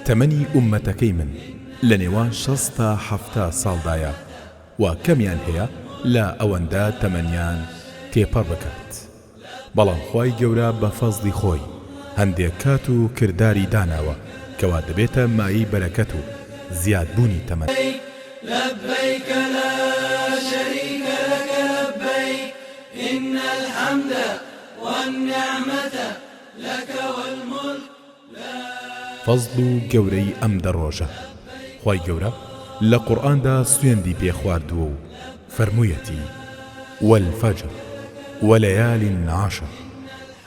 تەمەنی ئوممەتەکەی من لە نێوان 60 تا 70 ساڵدایە و کەمیان هەیە لە ئەوەندە تەمەنیان تێپەڕ بکات. بەڵام خوای گەورە بە فەزڵی خۆی هەندێک کات و کرداری داناوە کەوا دەبێتە مایەی بەرەکەت و زیاد بوونی تەمەن. لبیک لا شریک لک لبیک ان الحمد والنعمە لک والملک لا. فەزڵ و گەورەی ئەم دە ڕۆژە. خوای گەورە لە قورئاندا سوێندی پێ خواردووە و فەرموویەتی، والفجر وليال عشر،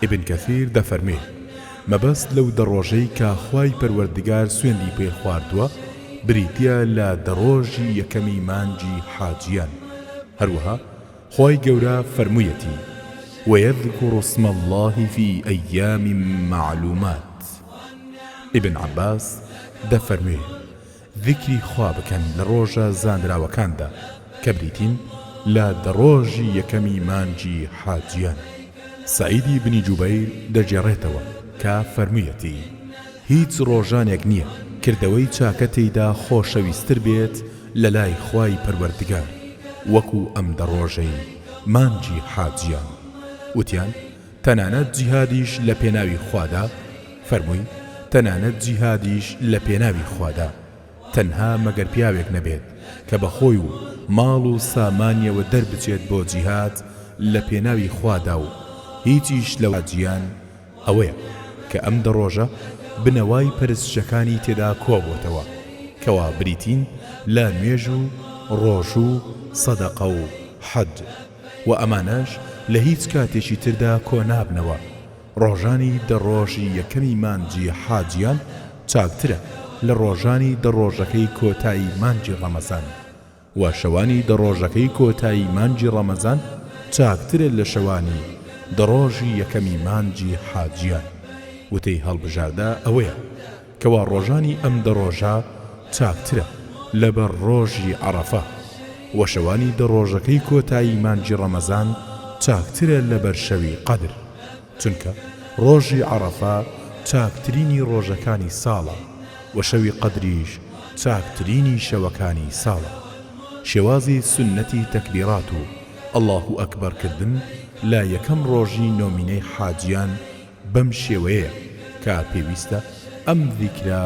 ابن کثیر دەفەرموێ، مەبەست لەو دە ڕۆژەی کە خوای پەروەردگار سوێندی پێ خواردووە بریتیە لە دە ڕۆژی یەکەمی مانگی حاجیان، هەروەها خوای گەورە فەرموویەتی، ویذکر اسم اللە فی ایام معلومات، ابن عباس دەفەرموێ، زیکری خوا بکەن لە ڕۆژە زانراوەکاندا کە بریتین لە دە ڕۆژی یەکەمی مانگی حاجیان. سەعیدی بنی جوبەیر دەگێڕێتەوە کە فەرموویەتی، هیچ ڕۆژانێک نییە کردەوەی چاکە تێیدا خۆشەویستر بێت لە لای خوای پەروەردگار وەکو ئەم دە ڕۆژەی مانگی حاجیان. وتیان، تەنانەت جیهادیش لە پێناوی خوادا؟ فەرمووی، تەنانەت جیهادیش لە پێناوی خوادا، تەنها مەگەر پیاوێک نەبێت کە بە خۆی و ماڵ و سامانیەوە دەربچێت بۆ جیهاد لە پێناوی خوادا و هیچیش لە جیان ئەوەیە کە ئەم دە ڕۆژە بنەوای پەرستشەکانی تێدا کۆبۆتەوە کەوا بریتین لە نوێژ و ڕۆژوو و سەدەقە و حەج وە ئەمانەش لە هیچ کاتێکی تردا کۆنابنەوە ڕۆژانی دە ڕۆژی یەکەمی مانگی حاجیان چاکترە لە ڕۆژانی دە ڕۆژەکەی کۆتایی مانگی ڕەمەزان، وە شەوانی دە ڕۆژەکەی کۆتایی مانگی ڕەمەزان چاکترە لە شەوانی دە ڕۆژی یەکەمی مانگی حاجیان، وتەی هەڵبژاردە ئەوەیە کەوا ڕۆژانی ئەم دە ڕۆژە چاکترە لەبەر ڕۆژی عەڕەفە، وە شەوانی دە ڕۆژەکەی کۆتایی مانگی ڕەمەزان چاکترە لەبەر شەوی قەدر، چونکە ڕۆژی عەڕەفە چاکترینی ڕۆژەکانی ساڵە، وە شەوی قەدریش چاکترینی شەوەکانی ساڵە. شێوازی سوننەتی تەکبیرات و اللە اکبر کردن لە یەکەم ڕۆژی نۆمینەی حاجیان بەم شێوەیەیە کە پێویستە ئەم زیکرە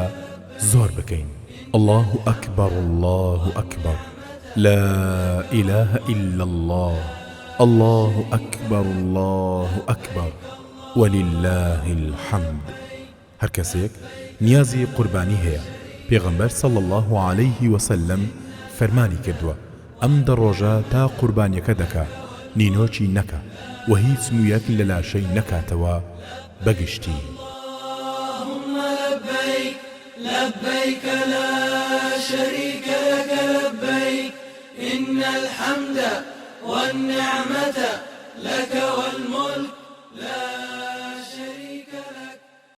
زۆر بکەین. اللە اکبر اللە اکبر لا الە الا اللە اللە اکبر اللە اکبر وللە الحمد. هەر کەسێک نیازی قوربانی هەیە پێغەمبەر صلی اللە علیه وسلم فەرمانی کردووە ئەم دە ڕۆژە تا قوربانیەکە دەکا نینۆکی نەکا وە هیچ مویەک لە لاشەی نەکاتەوە بە گشتی. اللهم لبیک لبیک لا شریک لک لبیک ان الحمد والنعمة لک والملک لا.